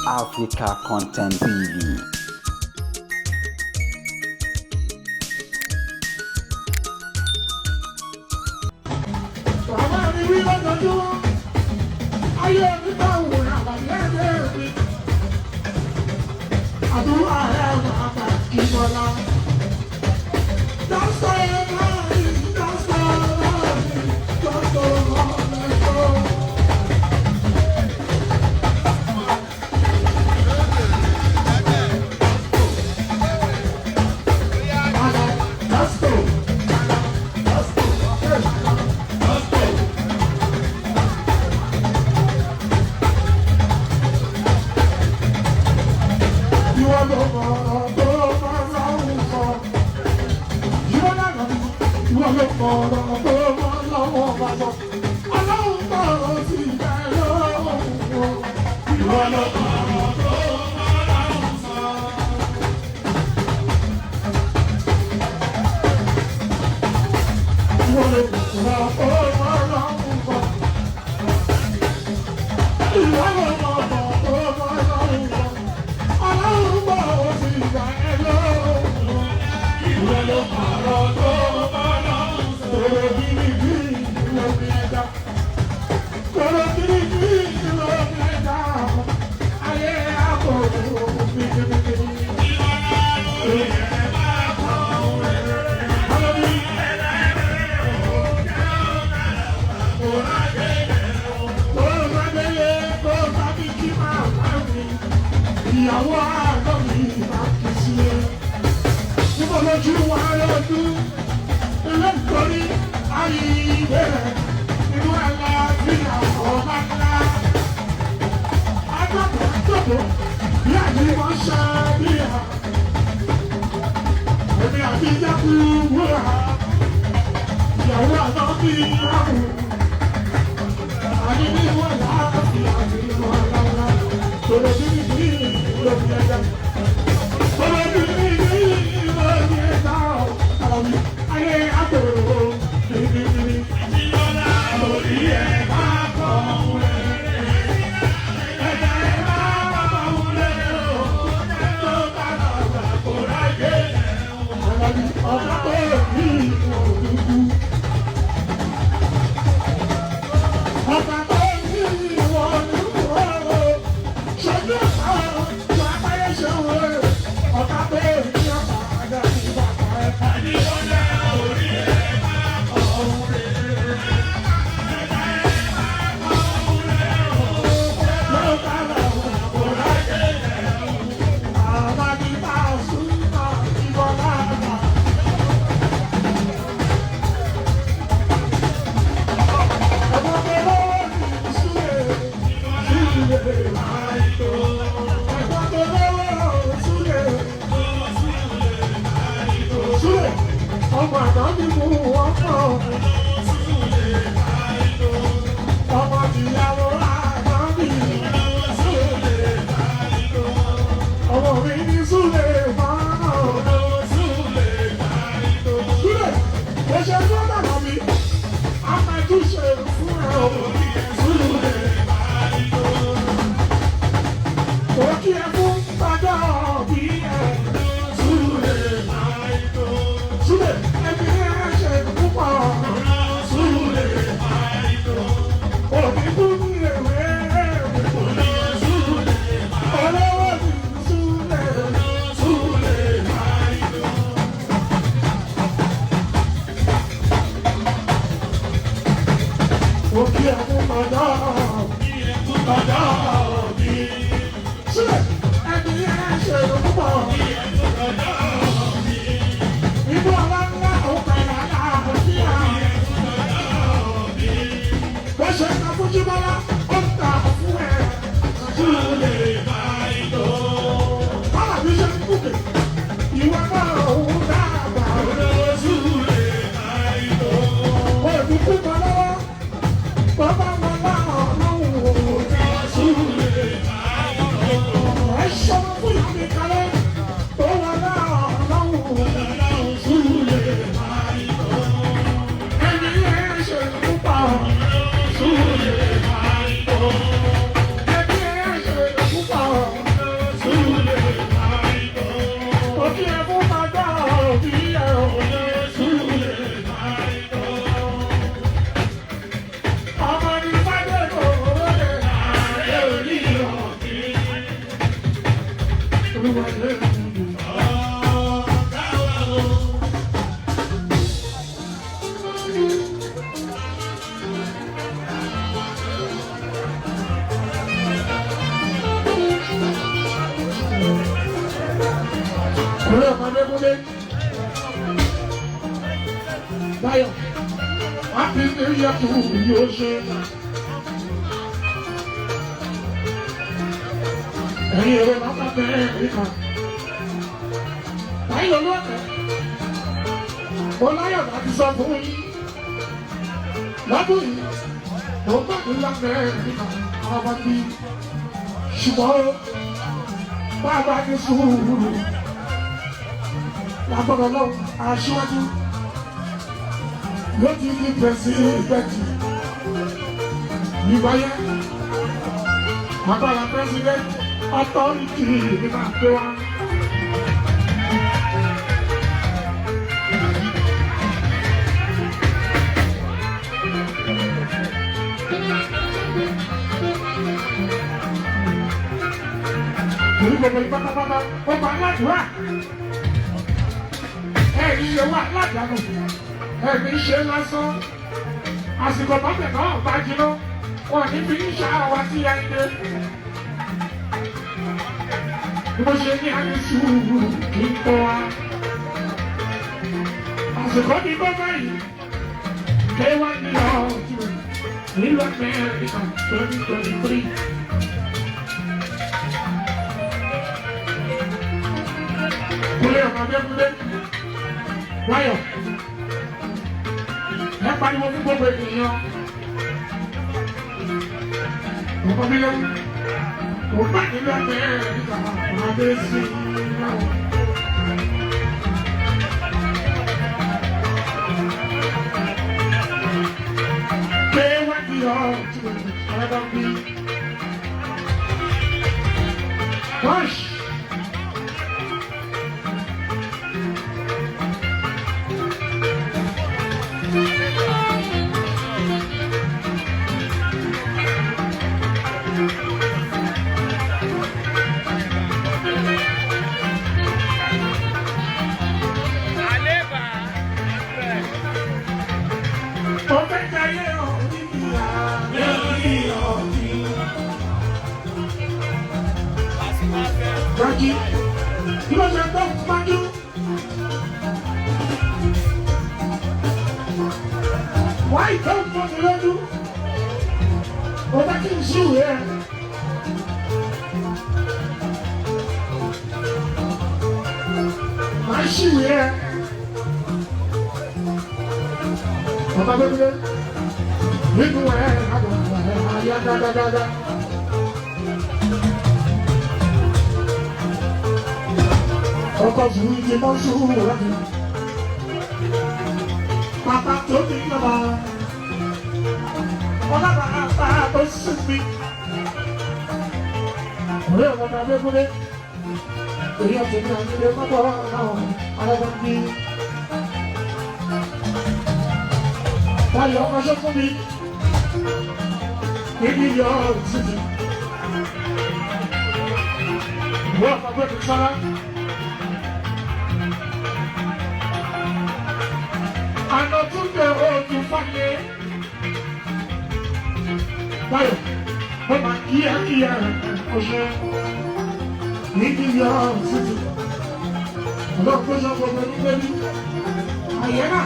Africa Content TV. Bàbá mi wí lọ́jọ́júmọ́, ayé mi bá wò àlàyé ẹ̀dẹ́ mi. Àdúrà ẹ̀ máa bà kí bọ́lá. Dọ́sọ̀ ẹ̀ máa rí, dọ́sọ̀ ẹ̀ máa rí, dọ́sọ̀ ẹ̀ máa rí. Let's go. Let's go. Let's go. Ìwọ ló mọ ọ̀rọ̀ tó máa lọ́hùn sọ. Ìwọ lànà mi, ìwọ ló mọ ọ̀rọ̀ tó máa lọ́wọ́ bá sọ. Ọlọ́run tọ̀rọ̀ sí ìgbà lọ́hùn o. Ìwọ ló mọ ọ̀rọ̀ tó máa lọ́hùn sọ. Ìwọ ló mọ ọ̀rọ̀ tó máa lọ́hùn sọ. Ìwọ ló mọ ọ̀rọ̀ tó máa lọ́hùn sọ. Ọlọ́run tọ̀rọ̀ sí ìgbà lọ́hùn o. Ìwọ ló mọ ọ̀rọ̀ tó máa lọ́hùn sọ. Kòrò gírígírí ló fi ẹja. Kòrò gírígírí ló fi ẹja. Ayé àkòrò bìtìbìtì. Ìyàwó àná mi máa kì í sí ẹ. Níbo lójú wa lọ́dún? Ilé ìtọ́rí ayé ìbẹ̀rẹ̀ inú àlàáfíà ọ̀la ńlá. Agbábọ̀ àjọ̀bọ̀ bí àyè wọ́n ṣe bí à. Èmi àti Jẹ́kù wúrà. Ìyàwó àná bí àrùn. Àní ní wọ́n láàfin àti ìwọ̀n ńlá. Tòló bí bí ló fi ẹja. Tòló bí bí ló fi ẹja. Àlàbí ayé àtòrò bìbìbì. Orí ẹ̀ máa kọ́ ọ̀hún rẹ̀. Ẹ̀dá ẹ̀ máa kọ́ ọ̀hún rẹ̀ o. Tó bá lọ́gbà kó ráyè. Àlàbí ọ̀gá tó ní ìwọ̀n dúdú. Ọ̀gá tó ní ìwọ̀n dúdú. Ṣojú ọ̀gá tó apáyé ṣe wò. Ọ̀gá tó ní ọ̀gá àgbà ní bàbá ẹ̀. Ọmọ àná ni mú wọn pọ̀. Ọmọ tìyàwó àná mi. Ọmọ mi ní Súlè máa. Súlè, bó ṣe tó dàgbà mi, a máa tún ṣe fún ẹ o. Súlè. Ó kí ẹ fún bàbá òbí ẹ. Súlè. Súlè, ẹbí ẹ ṣe púpọ̀. Súlè. Òbí kú ní èwe. Olówó ní Súlè. Súlè. Ó kí ẹ fún bàbá òbí. Súlè, ẹbí ẹ ṣe púpọ̀. Ibú ọlá ńlá òun pẹ̀lú àlàáfíà. Bó ṣe ń ta fún Jíbọ́lá, ó ń ta fún ẹ. Súlè. Báwa bí ṣe ń gòkè, ìwọ náà òun dàgbà. Òní kú mọ lọ́wọ́, bàbá wọn láwọn ọlọ́run òun. Súlè. Kúlẹ̀ ọmọdé kúlẹ̀. Báyọ̀, happy new year to you ṣe. Ẹ̀yin èrò bàbá bẹ̀rẹ̀ nípa. Báyọ̀ lọ́kẹ́. Mo láyọ̀ láti sọ fún yín. Lọ́dún yìí, mo gbàdúrà bẹ̀rẹ̀ nípa ọmọ bí. Ṣùgbọ́n bàbá ní sùúrù. Lágbọ́dọ̀ lọ́wọ́ aṣíwájú ló ti di pẹ̀sìdẹ̀ntì. Ìgbáyé, agbára pẹ́sidẹ́ntì ọtọ́rìtì ní máa gbé wá. Torí gbogbo yìí pátápátá, ó máa ń ládùúrà. Ẹ̀rí ṣe wà ládàánù, ẹ̀mí ṣe lásán. Àsìkò bọ́tẹ̀ náà bá jiná, wọn ní fi ń ṣàwá tí a ń dé. Bí mo ṣe ní àní sùúrù kí n tọ́ wa. Àsìkò ní bọ́ báyìí, K1 ní ọ̀tún nílùú Amẹ́ríkà 2023. Kúlẹ̀ ọ̀mọdé kúlẹ̀, Báyọ̀, ẹ pariwo fún gbogbo ènìyàn. Ọmọ mi lẹ́wọ́, kò bá nílùú Amẹ́ríkà ọmọdé sí i láwọn. K1 ní ọ̀tún ọ̀rọ̀ bí. Hush! Mo fẹ́ jayé orí mi lórí ọ̀dí. Rájí, kí ló ṣe tó pàdú? Wáyé tó ń fọ́ mi lójú. Mo fẹ́ kí n sùn rẹ̀. Màá ṣì rẹ̀. Bàbá gbẹ́gbẹ́ nínú ẹ̀ àbọ̀ ẹ̀ ayá dáadáa. Ọkọ̀ fún ìdí mọ́ sùúrù rẹ̀. Bàbá tó ní bàbá. Ọlọ́ba àbá tó sùn mí. Ọ̀rẹ́ ọ̀gá gbẹ́gbẹ́ èyí ọ̀sẹ̀ ní àgbẹ̀dẹ mọ́tò náà alábọ̀ ní. Báyọ̀ ọmọ ṣe fún mi níbi yọ òtútù. Ìwé ọ̀pọ̀ gbé mi sára. Àná tún lè ojú fáyé. Báyọ̀ mo máa kíá kíá ọṣẹ níbi yọ òtútù. Ọlọ́run tó ṣe gbogbo ní bẹ́bí. Àyẹ́ náà.